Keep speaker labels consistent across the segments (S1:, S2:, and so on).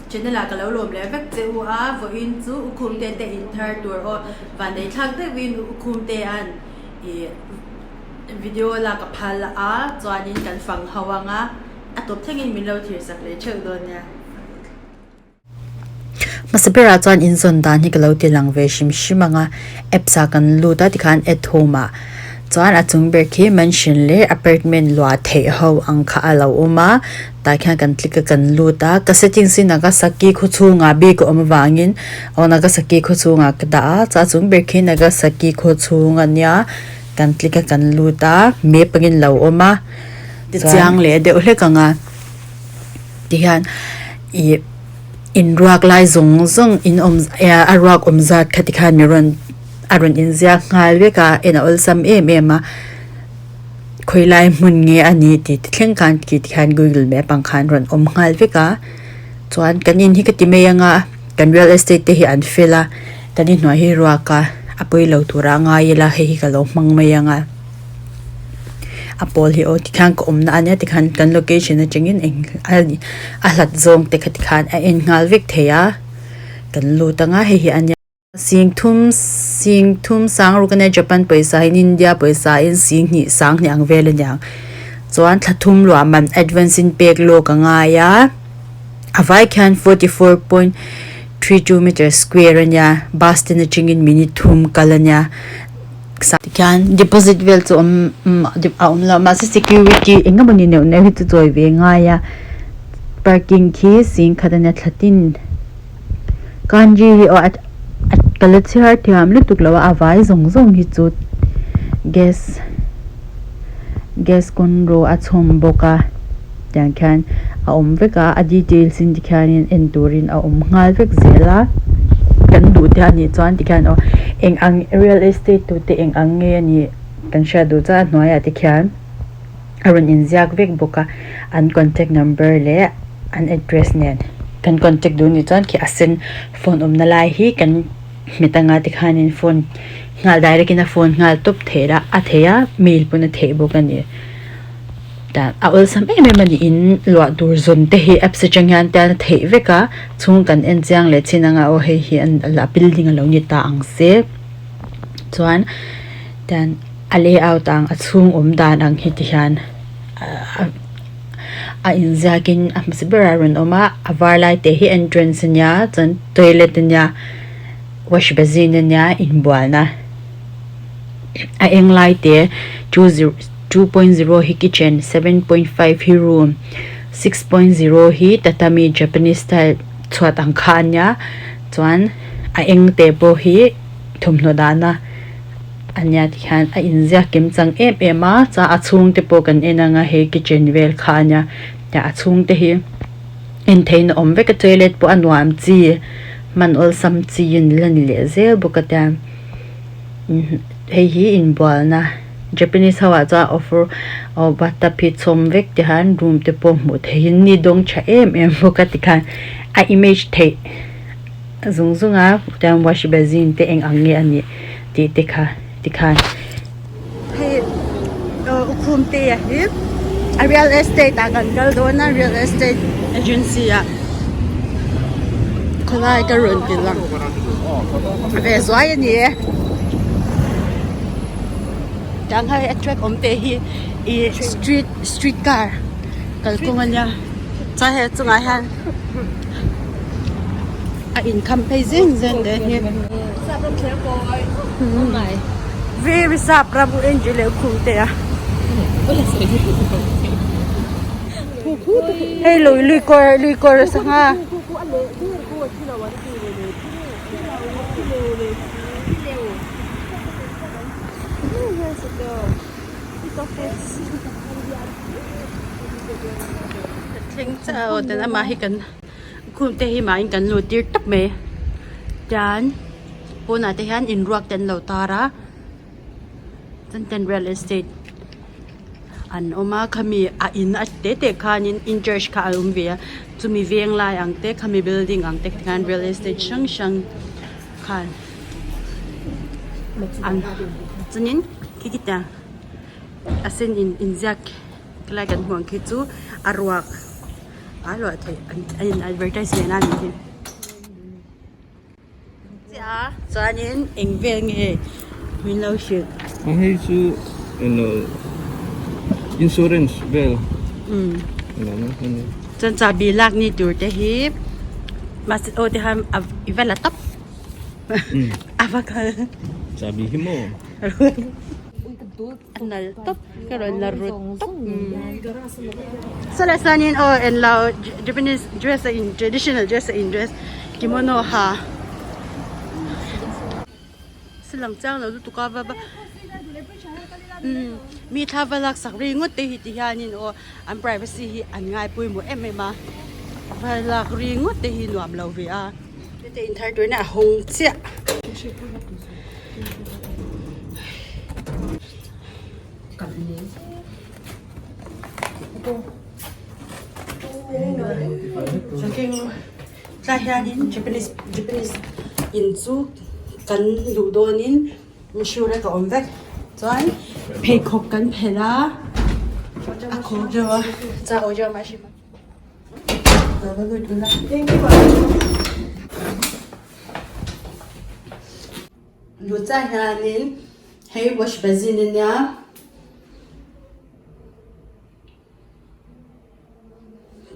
S1: Channel ah ka lo lawm leh vek che u a, vawiin chu U Khumte te in thar tur aw vanneih thlak deuhin U Khumte an ih video lak a phal a chuanin kan fang ho ang a, a tawp thlengin min lo thlir sak leh theuh dawn nia.
S2: Hmasa berah chuan inzawn dan hi ka lo ti lang ve hrim hrim ang a, apps ah kan lut a tikhan add home ah chuan a chung ber khi mansion leh apartment luah theih ho ang kha a lo awm a tah khian kan click a kan lut a ka settings hi Nagasaki khaw chhungah bik a awm avangin aw Nagasaki khaw chhungah ka dah a chuan a chung ber khi Nagasaki khaw chhung a nia kan click a kan lut a map angin lo awm a tichiang leh deuh hlek ang a. Tihian ih inruak lai zawng zawng in awm a ruak awm zat kha tikhan mi rawn a rawn inziak nghal vek a en a awlsam em em a khawi lai hmun nge a ni tih te thleng khan khi tikhian google map ang khan rawn awm nghal vek a chuan kan in hi ka ti mai anga kan real estate te hi an fel a kan inhnuai hi ruak a a pawilo tura ngai ila hei hi ka lo hmang mai anga. A pawl hi aw tikhian ka awmna ania tikhan kan location atangin eng a hlat zawng te kha tikhan a en nghal vek thei a kan lut anga hei hi ania sing thum sing thum sang ruk ania Japan pawisa in India pawisa in sing hnih sang hnih ang vel aniang chuan thla thum luah man advance in pek lawk a ngai a a vai khian 44.32 meter square ania bus stand atangin minute thum kal ania. Tikhian deposit vel chu awm a awm lo mahse security eng emawni neuh neuh hi chu chawi ve ngai a parking khi sing khat ania thla tin kanji hi aw a ka la chhiar thiam lutuk lo a a vai zawng zawng hi chu gas gas kawnro a chhawm bawk a tiang khian a awm vek a a details in tikhianin en turin a awm nghal vek zel a kan duh te anih chuan tikhian aw eng ang real estate tu te eng ang nge anih kan hriat duh chuan a hnuaiah tikhian a rawn inziak vek bawk a an contact number leh an address nen kan contact duh anih chuan khi a sen phone awmna lai hi kan hmet anga tikhanin phone nghal direct in a phone nghal tawp theih a a theih a mail pawn a theih bawk a ni. Dan a awlsam em em a ni in luah tur zawn te hi apps atang hian te a theih vek a chhung kan en chiang leh chin anga aw hei hi an la building a lo ni ta ang se chuan tian a layout ang a chhung awm dan ang hi ti hian a inziak in a hmasa berah a rawn awm a a var lai te hi entrance ania chuan toilet ania wash basin ania inbualna a eng lai te 2 2.0 hi kitchen, 7.5 hi room, 6.0 hi tatami Japanese style chhuat ang kha a nia chuan a eng te pawh hi thawmhnaw dahna a nia tikhian a inziak kim chang em em a chuan a chhung te pawh kan en anga hei kitchen vel kha a nia tiah a chhung te hi en theihna awm vek a toilet pawh a nuam chi hman awlsam chi in la ni leh zel bawk a tiang hei hi inbualna. Japanese ho ah chuan offer aw bathtub hi chhawm vek ti khan room te pawh hmuh theihin ni dawng tha em em bawk a tikhan a image theih zung zung a chuan wash basin te eng ang nge a nih tih te kha tikhan.
S1: Hei aw ukhum te a hi a real estate ah kan kal dawn a real estate agency ah khawlai ka rawn ti lang ve zuai a ni e. Tiang hai attract awm te hi ih street street car kalkawng a nia chuan hei a chungah hian a inkham phei zen zen te hi very sap ram u enji leh khum te a hei lui lui kawr lui kawr sangha. Thleng chiah aw tan amah hi kan khum te hi mahin kan lut tir tawp mai tian pawnah te hian inruak te an lo tar a chuan ten real estate an awm a khami a in a te te khanin in church kha a awm ve a chumi veng lai ang te khami building ang te khan real estate hrang hrang khan an chuanin khi khitiang a sen in inziak helai kan hmuh ang khi chu a ruak. A luah theih an an in advertise ve na a nih hi. Chiah a chuanin eng vel nge min lo hrilh.
S3: A hei chu eng insurance vel a ni.
S1: Chuan chahbi lak ni tur te hi mahse aw te khan i va la tawp a va kal.
S3: Chahbi hi maw?
S1: A nal tawp ka rawn la rut tawp sawlai chuanin aw englo Japanese dress a in traditional dress a in dress kimono ha silang chiang lo lutuk a va va umm mi thla va lak sak ri ngawt te hi ti hianin aw an privacy hi an ngai pawimawh em em a va lak ri ngawt te hi nuam lo ve a heti in thar turin a hawng chiah. Tlai hianin Japanese Japanese in chu kan duh dawnin mihring rek a awm vek chuan pheikhawk kan phelh a a khawk deuh a chuan aw deuh mahse Lucha hianin hei wash basin ania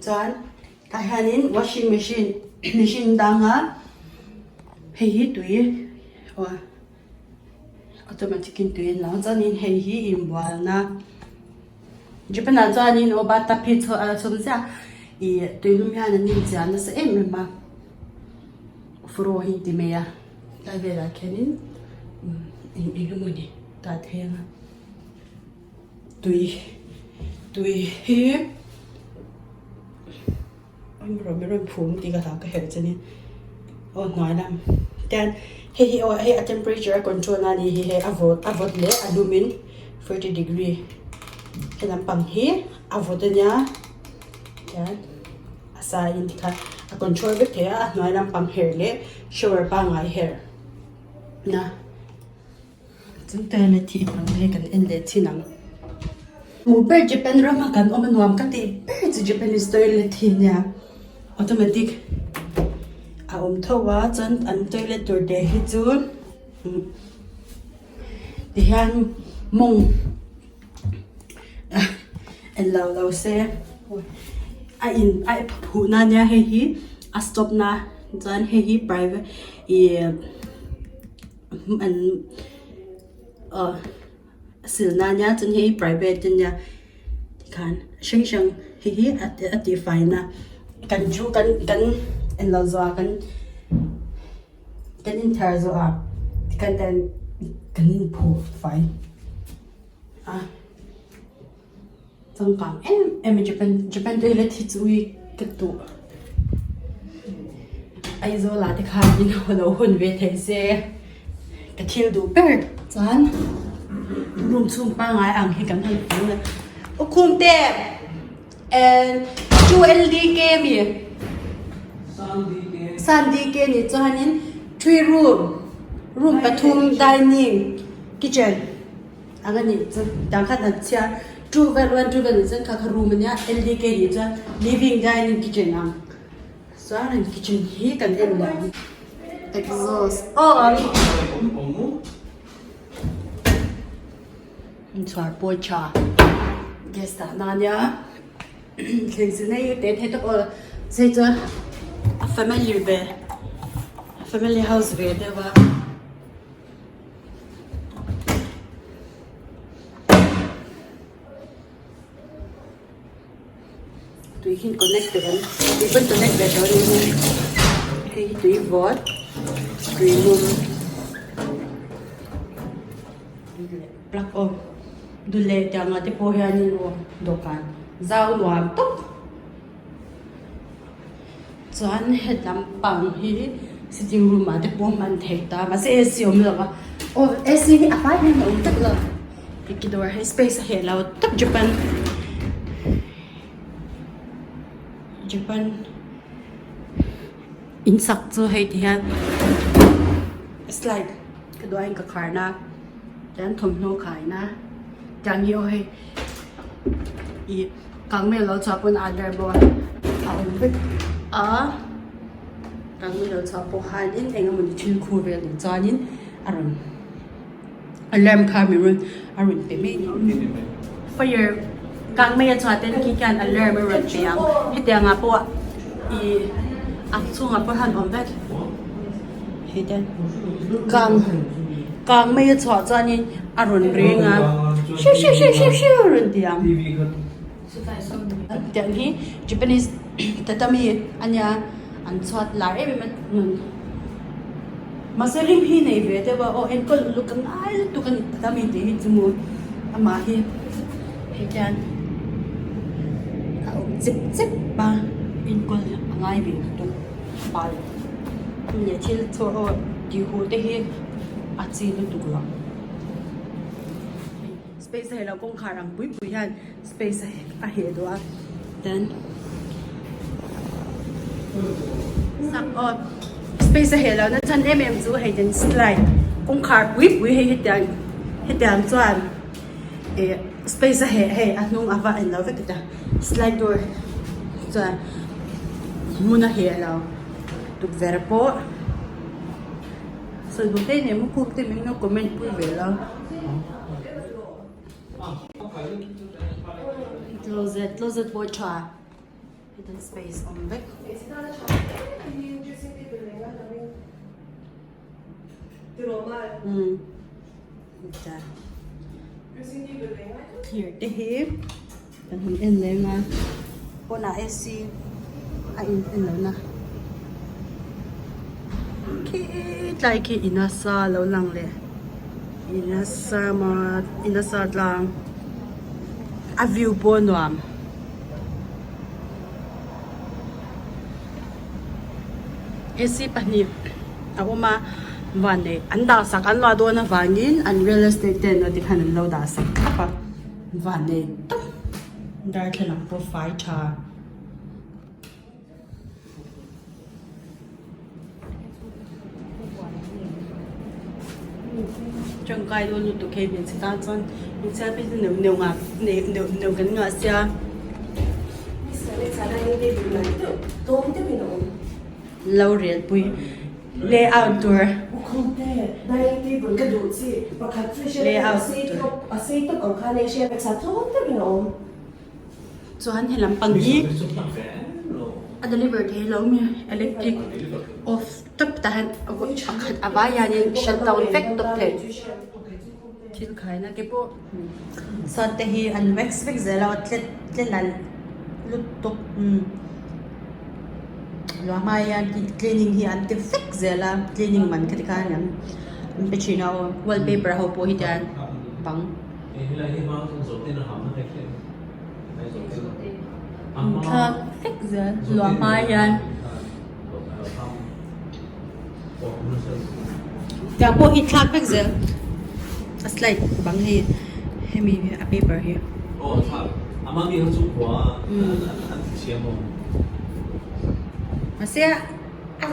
S1: chuan tah hianin washing machine machine danga hei hi tui aw automatic in tui an lo chuanin hei hi inbualna Japan ah chuanin aw bathtub hi a chhawm ziah ih tuilum hian an inchiah nasa em em a. Fro hi ti mai a tlai velah khianin eng eng emawni dah thei ang a tui tui hi rawn rawn phum tih ka hlau ka herh chuanin aw hnuai lam tian hei hi aw hei a temperature a control a ni hi hei a vawt a vawt leh a lumin forty degree he lampang hi a vawt ania tian. A sa in tikhan a control vek thei a, a hnuai lampang herh leh shower pangngai herh na chu toilet hi englo nge kan en leh thin ang. Hmuh ber Japan rama kan awm a nuam ka tih ber chu Japanese toilet hi ania automatic a awm tho a chuan an toilet tur te hi chu tihian mawng. Englo lo se a in a phuh na ania hei hi a stop na chuan hei hi private ih an ah sil na ania chuan hei hi private ania tikhan hrang hrang hei hi a tihfai na kan thu kan kan englo zawh ah kan. Kan inther zawh ah kan kan inphuh fai a changkang em em a Japan Japan toilet hi chu ui ka duh Aizawl ah te khan in lo hawn ve thei se ka thil duh ber chuan room chhung pangngai ang hi kan han hmu a aw khumte. And 2LDK mi San DK ni chuanin three room room pathum dining kitchen ang a nih chu tah khan an chhiar two vel one two vel nih chuan kha kha room ania LDK nih chuan living dining kitchen ang chuan an kitchen hi kan en leh ang exhaust aw ang Chhuar pawi tha gas dah na ania thleng sin hei te thei tawp aw sei chuan a family ve family house ve deuh a. Tui hi connect ve ang tui pawn connect ve tawh a ni hei hi tui vawt tui lum plug off dul leh tiang ah te pawh hianin aw dawhkan zau nuam tawp chuan hetlam pang hi sitting room ah te pawh hman theih ta mahse A_C a awm lo a aw A_C hi a fai hian a awm tlat lo. Heti dawr hi space a heh lo tak Japan Japan in sak chu hei ti hian slide ka duh aiin ka khar na tian thawmhnaw khai na tiang hi aw hei ih kang mel lo chhuah pawn a alar bawk a. awm vek a kangmei lo chhuah pawh hianin eng emawni thil khu vel nih chuanin a rawn alarm kha mi rawn a rawn pe mai a ni fire kangmei a chhuah ten khi khian alarm a rawn pe ang hetiang ah pawh ih a chhungah pawh hian awm vek hei te kang kangmei a chhuah chuanin a rawn ring a hriu hriu hriu hriu hriu a rawn ti ang. Tiang hi Japanese tatami a nia an chhuat lar em em a mahse rim hi nei ve deuh a aw enkawl uluk ka ngai lutuk a ni tatami tih hi chu maw amah hi hei hian a awm chep chep a enkawl a ngai ve lutuk bal leh thil chaw aw tih huh te hi a chi lutuk lo. Space a heh lo kawngkhar ang pui pui hian space a heh duh a then sak aw space a heh lo na chhan em em chu hei den slide kawngkhar pui pui hei hetiang hetiang chuan ih space a heh hei a hnung a va en lo vek ta slide door chuan hmun a heh lo tukverh pawh. Sawi duh te nen maw kuk te min lo comment pui ve la. Closet closet pawh tha hidden space awm vek. Umm thir te hi kan han en leng a pawnah AC a in en lo na khi tlai khi in a sa lo lang leh in a sa maw in a sa tlang a view pawh a nuam. AC pahnih a awm a van nei an dah sak an luah dawn avangin an real estate ten a tikhan an lo dah sak thlap a van nei tak darthlalang pawh fai tha. Tangkai dawn lutuk hei hmeichhe tan chuan hmeichhia phei chu neuh neuh ngah neuh neuh neuh kan ngah sia. Lo rel pui layout tur layout tur. Chuan he lampang hi a deliver thei lo mi electric off tawp tah hian pakhat a vai hianin shut down vek tawp thei thil khaina te pawh sawt te hi an wax vek zel a tle tle nalh lutuk umm luah hma hian cleaning hi an ti vek zel a cleaning man kha tikhan an pe thin a aw wallpaper ho pawh hi tian bang. Thlak vek zel luah hma hian tiang pawh hi thlak vek zel a slide bang hei hemi a paper hi. Mahse a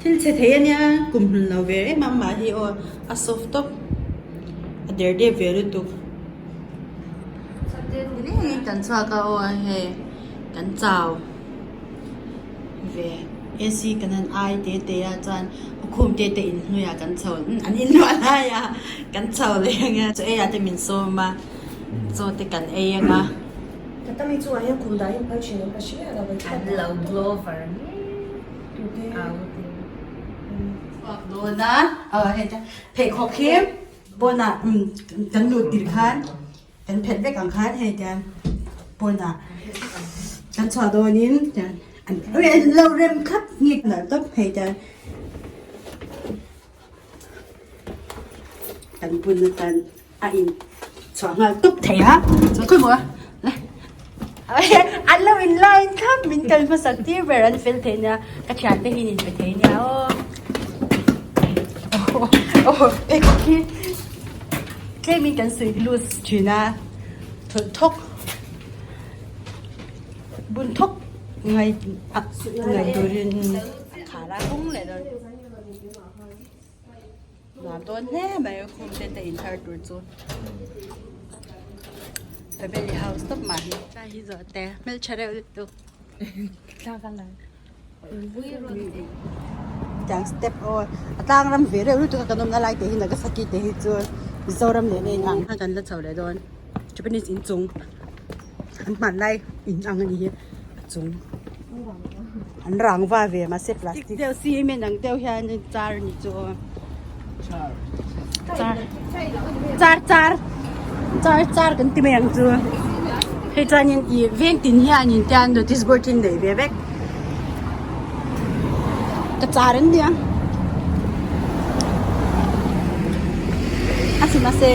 S1: thil chhe thei ania kum hlun lo ve em a amah hi aw a soft tawp a der dep ve lutuk. Nilengin kan chhuak a aw hei kan chau ve AC kan han ai te te a chuan khum te te inhnuaiah kan chho an inluah lai a kan chho leh ang e chaw ei ah te min sawm a chaw te kan ei ang a. Chhuak dawn a aw hei te pheikhawk hi. Pawnah kan lut tirh khan kan phelh vek ang khan hei tiang pawnah kan chhuah dawnin tiang an lo rem thlap ngik nalh tawp hei tiang kan bun atan a in chhuah nghal tawp thei a chuan khawi maw an lo in line thlap min kal hmasak tir ber an fel thei nia ka thiante hi in pe thei nia aw aw pheikhawk hi tlem in kan suih loose thin a thawlh thawk bun thawk ngai ngai turin a khar a hung leh dawn. Nuam dawn hle mai khum te te in thar tur chu family house tawp mah hi tlai hi zawh te hmeltha reuh lutuk. Tiang step aw a tlang ram ve reuh lutuk a kan awmna lai te hi Nagasaki te hi chu Mizoram nen a inang a kan la chho leh dawn Japanese inchung an hmanlai in ang a ni hi a chung an rangva ve mahse plastic deuh cement ang deuh hian char a ni chu aw char char char char char kan ti mai ang chu hei chuanin ih veng tin hianin tian notice board hi an nei ve vek ka char an nia a si mahse.